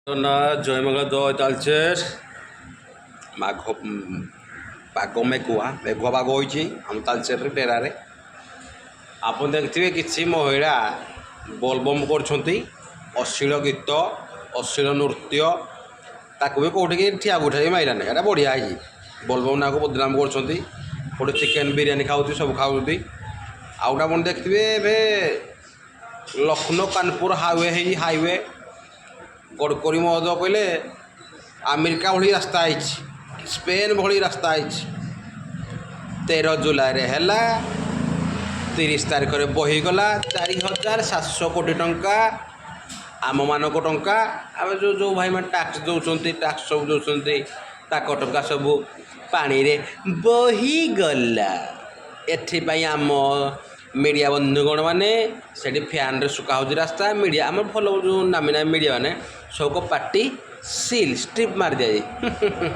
ଜଗନ୍ନାଥ, ଜୟ ମଙ୍ଗଳ, ଜୟ ତାଲଚେର। ମାଘ ପାଗ ମେଘୁଆ ମେଘୁଆ ପାଗ ହୋଇଛି ଆମ ତାଲଚେରରେ ଡେରାରେ। ଆପଣ ଦେଖିଥିବେ, କିଛି ମହିଳା ବୋଲବମ୍ କରୁଛନ୍ତି, ଅଶ୍ଳୀଳ ଗୀତ, ଅଶ୍ଳୀଳ ନୃତ୍ୟ। ତାକୁ ବି କେଉଁଠିକି ଠିଆ ଗୁଠା ବି ମାଇଲାନି। ଏଇଟା ବଢ଼ିଆ ହେଇଛି। ବୋଲବମ୍ ନାଁକୁ ବଦନାମ କରୁଛନ୍ତି। କେଉଁଠି ଚିକେନ୍ ବିରିୟାନୀ ଖାଉଛି, ସବୁ ଖାଉଛନ୍ତି। ଆଉ ଗୋଟେ ଆପଣ ଦେଖିଥିବେ, ଏବେ ଲକ୍ଷ୍ନୌ କାନପୁର ହାଇୱେ ହେଇଛି। ହାଇୱେ ଗଡ଼କରୀ ମହୋଦୟ କହିଲେ, ଆମେରିକା ଭଳି ରାସ୍ତା ହେଇଛି, ସ୍ପେନ୍ ଭଳି ରାସ୍ତା ହେଇଛି। 13 ଜୁଲାଇରେ ହେଲା, 30 ତାରିଖରେ ବହିଗଲା। 4700 କୋଟି ଟଙ୍କା, ଆମମାନଙ୍କ ଟଙ୍କା। ଆମେ ଯେଉଁ ଯେଉଁ ଭାଇମାନେ ଟ୍ୟାକ୍ସ ଦେଉଛନ୍ତି, ଟ୍ୟାକ୍ସ ସବୁ ଦେଉଛନ୍ତି, ତାଙ୍କ ଟଙ୍କା ସବୁ ପାଣିରେ ବହିଗଲା। ଏଥିପାଇଁ ଆମ ମିଡ଼ିଆ ବନ୍ଧୁଗଣ ମାନେ ସେଠି ଫ୍ୟାନ୍ରେ ଶୁଖା ହେଉଛି ରାସ୍ତା। ମିଡ଼ିଆ ଆମର ଭଲ, ଯେଉଁ ନାମୀ ନାମୀ ମିଡ଼ିଆ ମାନେ ସବୁକୁ ପାଟି ସିଲ୍ ଷ୍ଟ୍ରିପ୍ ମାରି ଦିଆଯାଇ।